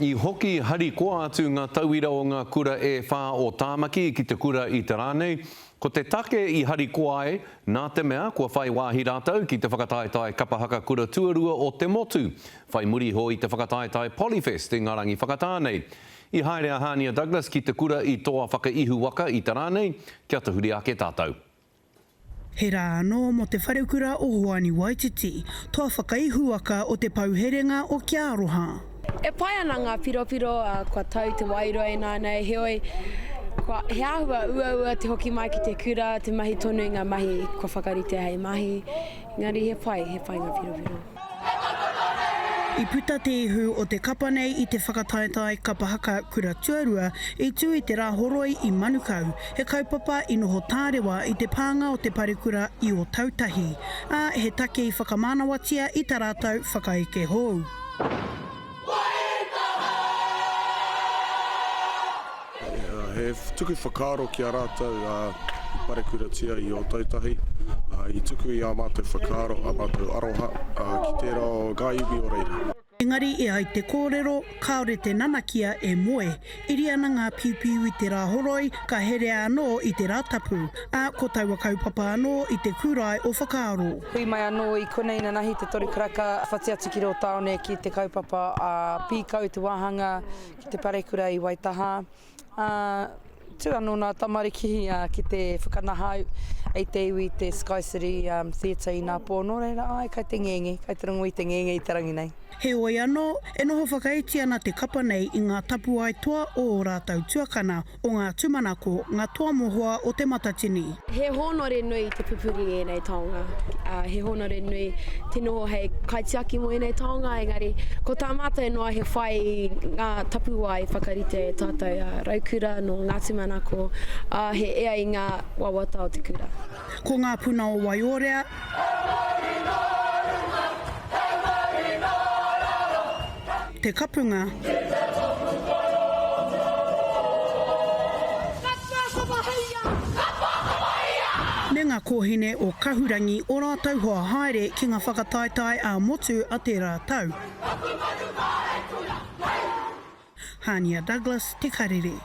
I hoki harikoa atu ngā tauira o ngā kura e whā o Tāmaki ki te kura i te rā nei. Ko te take i harikoa ai, nā te mea kua whai wāhi rātou ki te whakataetae kapa haka kura tuarua o te motu, whai muri iho i te whakataetae Polyfest i ngā rangi whakatā nei. I haere a Hānia Douglas ki te kura i Toa Whakaihuwaka i te rā nei, kia tahuri ake tātou. He rā anō mō te wharekura o Hoani Waititi, toa whakaihuwaka o te pou herenga o Kia Aroha. E pai ana ngā piropiro, ā, kua tau te wairua ināianei, heoi, kua, he āhua uaua te hoki mai ki te kura, te mahi tonu i ngā mahi kua whakaritea hei mahi, engari he pai, he pai ngā piropiro. I puta te ihu o te kapa nei i te whakataetae kapa haka kura tuarua i tū i te Rāhoroi i Manukau, he kaupapa i noho tārewa i te pānga o te parekura i Ōtautahi, ā, he take i whakamānawatia i tā rātou whakaeke hou. He tuku whakaaro ki a rātou i parekuratia i Ōtautahi, i tuku i ā mātou whakaaro, ā mātou aroha ki tērā o ngā iwi o reira. Engari e ai te kōrero, kāore te nanakia e moe. Iri ana ngā piupiu i te Rāhoroi, ka herea anō i te Rātapu, ā, ko taua kaupapa anō i te kūrae o whakaaro. Hui mai anō i konei nanahi te toru karaka, whati atu ki rō tāone ki te kaupapa a Pīkau te wāhanga ki te parekura i Waitaha, ā, tū anō nā tamariki ki te whakanahau i te iwi i te Sky City Theatre inapō, nō reira, āe, kai te ngenge, kai te rongo i te ngenge i te rangi nei. Heoi anō, e noho whakaiti ana te kapa nei i ngā tapuae toa o ō rātou tuakana, o ngā tūmanako, ngā toa mohoa o Te Matatini. He hōnore nui te pupuri i ēnei taonga, ā, he hōnore nui te noho hei kaitiaki mō ēnei taonga, engari ko tā mātou noa he whai i ngā tapuwae i whakaritea e tātou a Raukura nō Ngā Tūmanako, ā, he ea i ngā wawata o te kura. Ko ngā puna o Waiōrea. He mauri nō runga, he mauri nō raro. Te kapunga. Ki te tohu koroua. Katoa whakahia! Katoa whakahia! Me ngā kōhine o Kahurangi o rātou hoa haere ki ngā whakataetae ā-motu a tērā tau. Taku manu pārekura, hei! Hānia Douglas, Te Karere.